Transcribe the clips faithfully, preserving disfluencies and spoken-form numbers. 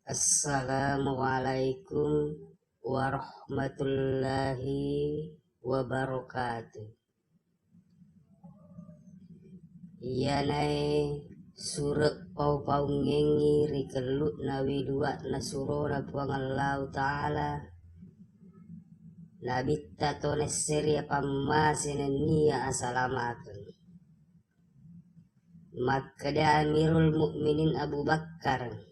Assalamualaikum warahmatullahi wabarakatuh. Iyanae sure' pau-paungngengngi ri kellu'na widuwa'na surona Puang Allahu Ta'ala, Nabitta to nasseriya pammase nenniya asalamakeng. Makkeda Amirul Mukminin Abu Bakar,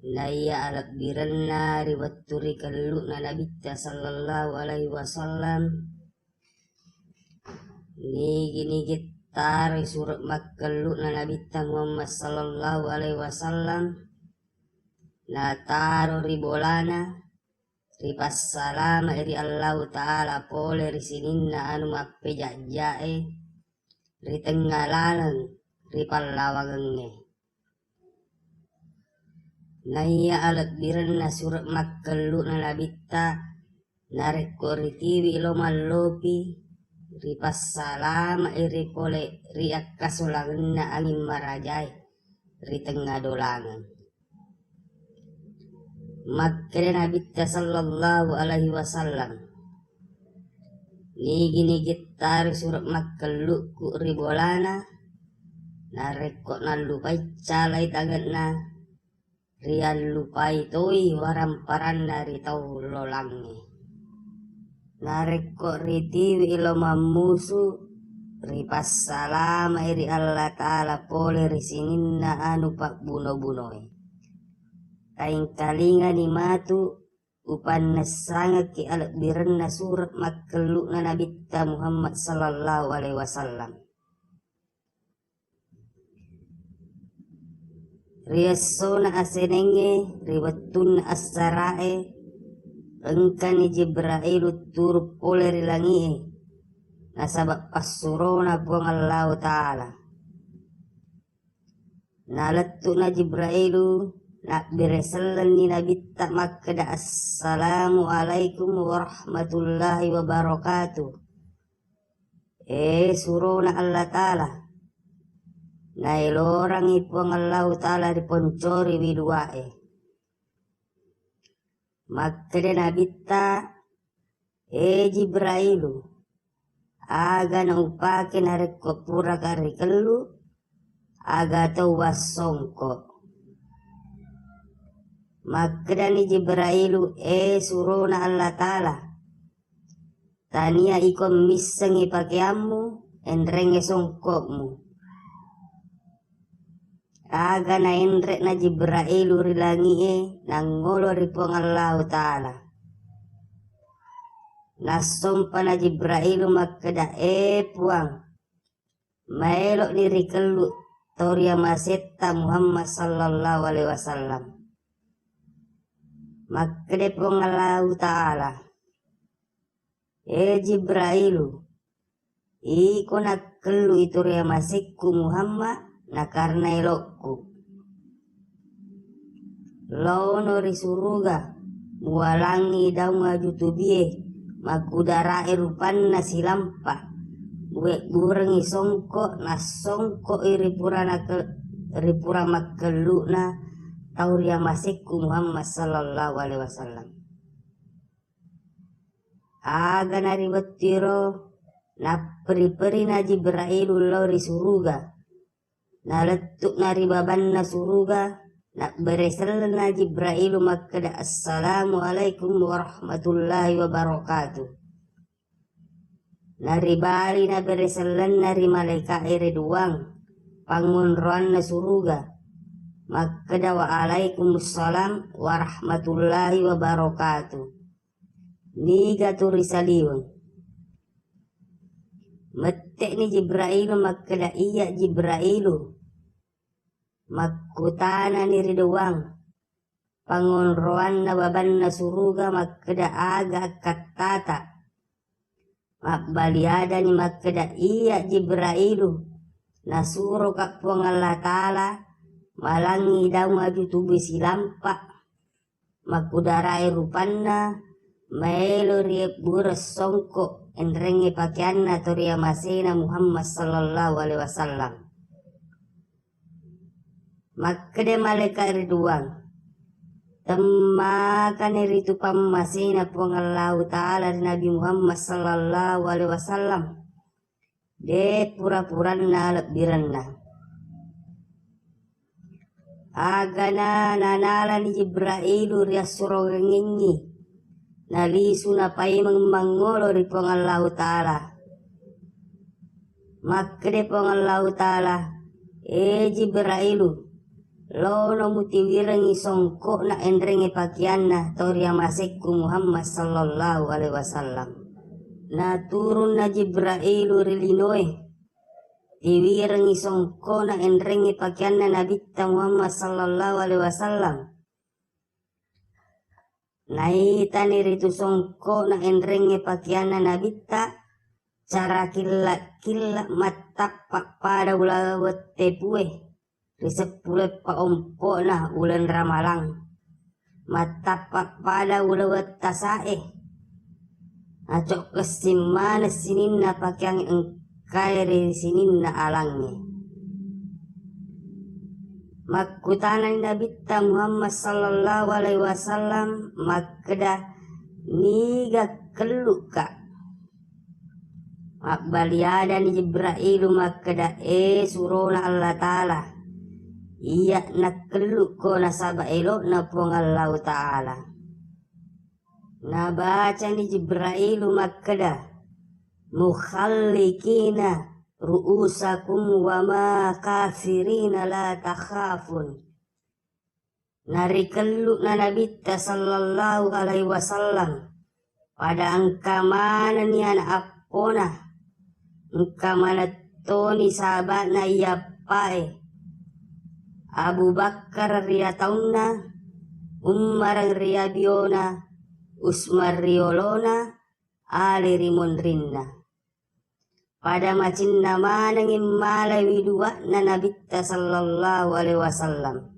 naiya alebbirenna ri wettu ri kellu'na Nabitta sallallahu alaihi wasallam, nigi-nigi taro sure' makkellu'na Nabitta Muhammad sallallahu alaihi wasallam, nataro ri bolana, ripassalama'i ri Allahu Ta'ala pole ri sininna anu mappeja'ja'e ri tengnga laleng ri pallawangengnge. Naiya alebbirenna sure' makkellu'na Nabitta, narekko ritiwi lo mallopi, ripassalama'i ri pole ri akkasolangenna anging marajae ri tengnga dolangeng. Makkeda Nabitta sallallahu alaihi wasallam, nigi-nigi taro sure' makkellu'ku ri bolana, narekko nallupai calai tange'na, riallupai toi waramparanna ri tau lolangnge. Narekko ritiwi lo mammusu, ripassalama'i ri Allata'ala pole ri sininna anu pabbuno-bunoe. Taingkalingani matu upannessangekki alebbirenna sure' makkellu'na Nabitta Muhammad sallallahu alaihi wasallam. Ri essona asenengnge, ri wettunna assara'e, engkani Jibrailu turu pole ri langi'e, nasaba' passurona Puang Allahu Ta'ala. Nalettu'na Jibrailu, nabbere sellenni Nabitta makkeda, "Assalamualaikum warahmatullahi wabarakatuh." E surona Allata'ala, naelorangngi Puang Allahu Ta'ala riponcori widuwa'e. Makkeda Nabitta, "E Jibrailu, aga naupake narekko puraka rikellu, aga to wassongko?" Makkedani Jibrailu, "E surona Allata'ala, tania iko missengngi pakeammu, enrengnge songko'mu." Aga naenre'na Jibrailu ri langi'e, nangngolo ri Puang Allahu Ta'ala. Nassompana Jibrailu makkeda, "E Puang, maelo'ni rikellu tau riamasetta Muhammad sallallahu alaihi wasallam." Makkeda Puang Allahu Ta'ala, "E Jibrailu, iko nakkellu itu riamasekku Muhammad, nakarna elokku. Laono ri suruga, muwalangngi daung aju tubie, makkudara'e rupanna silampa, muwebburengngi songko, nassongkoi ri purana ke-, ri pura makkellu'na tau riamasekku Muhammad sallallahu alaihi wasallam." Aga na ri wettuiro, napperi-perina Jibrailu lao ri suruga. Nalettu'na ri babanna suruga, nabbere sellenna Jibrailu makkeda, "Assalamualaikum warahmatullahi wabarakatuh." Naribali nabere sellenna ri malaika'e ri duang, pangonroanna suruga, makkeda, "Waalaikumussalam warahmatullahi wabarakatuh." Niga tu ri saliweng? Mette'ni Jibrailu makkeda, "Iyya Jibrailu." Makkutanani ri duang, pangonroanna babanna suruga makkeda, "Aga akkattata?" Mabbali adani makkeda, "Iyya Jibrailu, nasuroka Puang Allah Ta'ala malangngi daung aju tubui silampa, makkudarai rupanna, maelo riebbureng songko enrengnge pakeanna to riamasena Muhammad sallallahu alaihi wasallam." Makkeda malaika ri duang, Temmakani ritu pammasena Puang Allahu Ta'ala ri Nabi Muhammad sallallahu alaihi wasallam, de pura-puranna lebbirenna. Agana nanalani Jibrailu ri assurongengngi, nalisu napaimeng mangolo ri Puang Allahu Ta'ala. Makkeda Puang Allahu Ta'ala, "E Jibrailu, lono mutiwirengngi songko'na enrengnge pakeanna tau riamasekku Muhammad sallallahu alaihi wasallam." Naturunna Jibrailu ri linoe, tiwirengngi songko'na enrengnge pakeanna Nabitta Muhammad sallallahu alaihi wasallam. Naitani ritu songko'na enrengnge pakeanna Nabitta, cara killa-killa mattappa pada ulaweng tepue ri seppulo eppa ompo'na uleng Ramalang, mattappa pada ulaweng tasae, acokkessing maneng sininna pakeang engkae ri sininna alangnge. Makkutanani Nabitta Muhammad sallallahu alaihi wasallam makkeda, "Niga kellu'ka?" Mabbaliadani Jibrailu makkeda, "E surona Allah Ta'ala, iya nakkellu'ko nasaba elo'na Puang Allahu Ta'ala." Nabacani Jibrailu makkeda, "Mukhallikina ru'usakum wa ma kasirina la takhafun." Narikellu'na Nabitta sallallahu alaihi wasallam, pada engka manenni ana appona, engka manettoni sahaba'na iyappae, Abu Bakar ri ataunna, Umar ri abiona, Usman ri olona, Ali ri monrinna. Pada macinna manengngi malai wiluwa'na Nabitta sallallahu alaihi wasallam.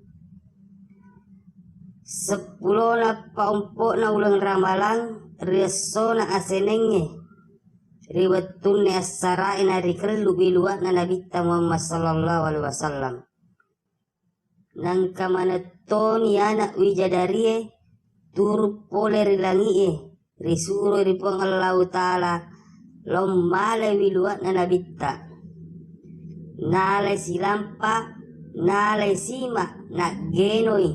Seppulona paompo'na uleng Ramalang ri essona asenengnge, ri wettunna assarae narikellu wiluwa'na Nabitta Muhammad sallallahu alaihi wasallam. Nangka manettoni ana wijadarie turu pole ri langi'e, risuroi ri Puang Allahu Ta'ala lao malai wiluwa'na Nabitta. Nalai silampa, nalai sima, naggenoi,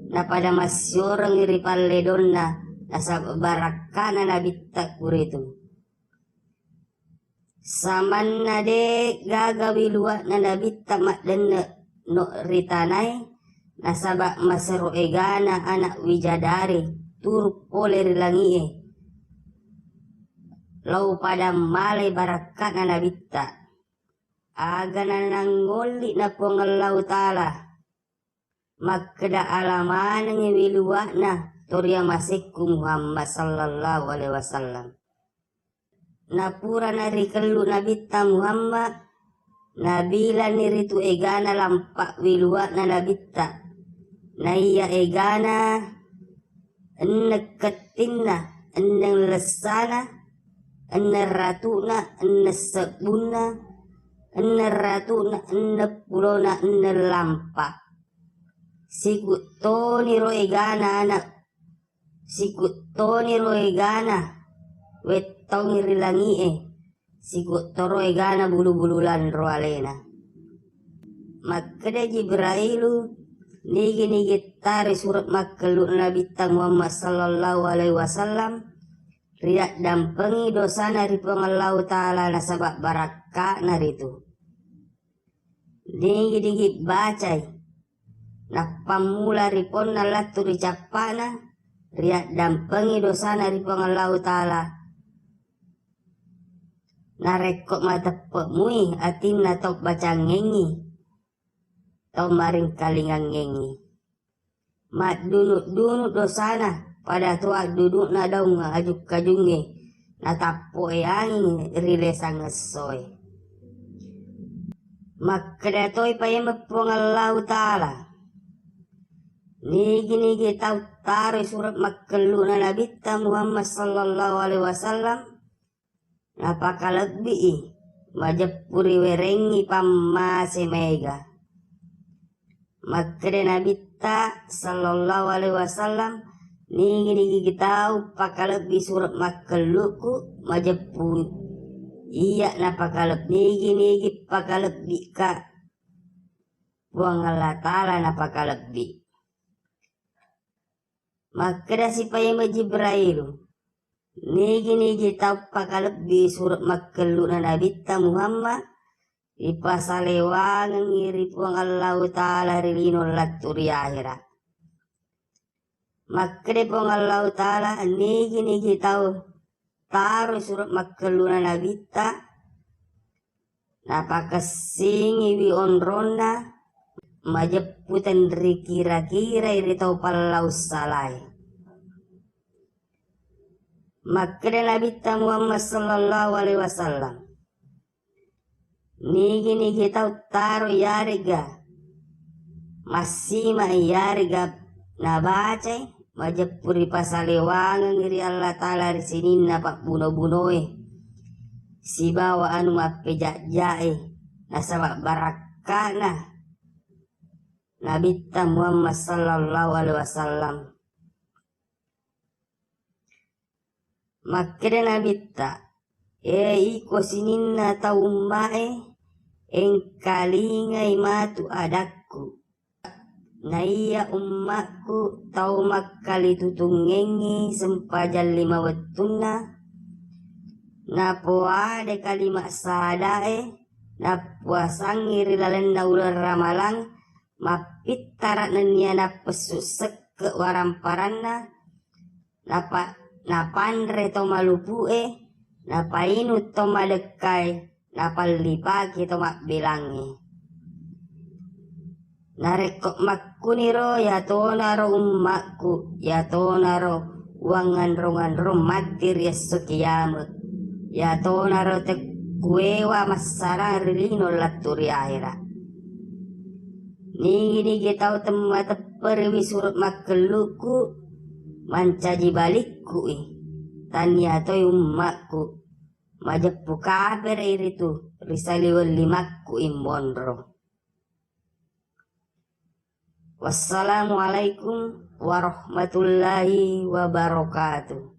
napada massioreng ri palledonna, nasaba barakkana Nabitta kuritu. Samanna de gaga wiluwa'na Nabitta maddenne no ri tanae, nasaba masero egana ana wijadari turu pole ri langi'e, lao pada malai barakka'na Nabitta. Aga nanangngolli na Puang Allahu Ta'ala, makkeda ala manengngi wiluwa'na to riamasekku Muhammad sallallahu alaihi wasallam. Napura narikellu Nabitta Muhammad, nabilani ritu egana lampa wiluwa'na Nabitta. Naiya egana enneng kettinna, enneng lessana, enneng ratu'na, enneng sebbunna, enneng ratu'na, enneng pulona, enneng lampa. Siku toni ro egana ana, siku toni ro egana wettongi ri langi'e, siku toro egana bulu-bulu lanro alena. Makkeda Jibrailu, nigi-nigi tari sure makkellu Nabitta Muhammad sallallahu alaihi wasallam, riaddampengi dosana ri Puang Allahu Ta'ala nasaba barakka'na ritu. Digi-digi bacai, nappammula ri ponna lattu ri cappana, riaddampengi dosana ri Puang Allahu Ta'ala, narekko mateppe mui atinna tau bacangengngi, tau maringkalingangengngi. Maddunu-dunu dosana, pada to addudu'na daung aju-kajungnge, natappo'e anging ri lesang essoe. Makkeda toi paimeng Puang Allahu Ta'ala, nigi-nigi tau taroi sure makkellu'na Nabitta Muhammad sallallahu alaihi wasallam, napakalebbi'i majeppu riwerengngi pammase maega. Makkeda Nabitta sallallahu alaihi wasallam, "Nigi-nigi tau pakalebbi sura makkelluku, majeppu iya napakalebbi, nigi-nigi pakalebbika, Puang Allah Ta'ala napakalebbi." Makkeda si paimeng Jibrailu, "Nigi-nigi tau pakalebbi sura makkellu'na Nabitta Muhammad, ripasalewangengngi ri Puang Allahu Ta'ala ri lino lattu ri ahera." Makkeda Puang Allahu Ta'ala, "Nigi-nigi tau taro sura makkellu'na Nabitta, napakessingiwi onronna, majeppu tenri kira-kirai ri tau pallau salae." Makkeda Nabitta Muhammad sallallahu alaihi wasallam, "Nigi-nigi tau taro iyarega massima iyarega nabacai, majeppu ripasalewangengngi ri Allah Ta'ala ri sininna pabbuno-bunoe sibawa anu mappejajjae, nasaba barakka'na Nabitta Muhammad sallallahu alaihi wasallam." Makkeda Nabitta, "E iko sininna tau umma'e, engkalingai matu adakku. Naiya ummakku tau makkalitutungengngi sempajang lima wettunna, napoade kalima sadae, nappuasangngi ri lalenna uleng Ramalang, mappittara nennia nappessu sekke waramparanna, napa-, napanre to malupu'e, napainung to madekkae, napallipaki to mabbelangnge. Narekko makkuniro, yatonaro ummakku, yatonaro uwanganrong-anrong matti ri esso kiyame, yatonaro tekkuewa massarang ri lino lattu ri ahera. Nigi-nigi tau temmatepperiwi sura makkelluku, mancaji balikkui, tania toi ummakku, majeppu kapere'i ritu ri saliweng limakku immonro." Wassalamualaikum warahmatullahi wabarakatuh.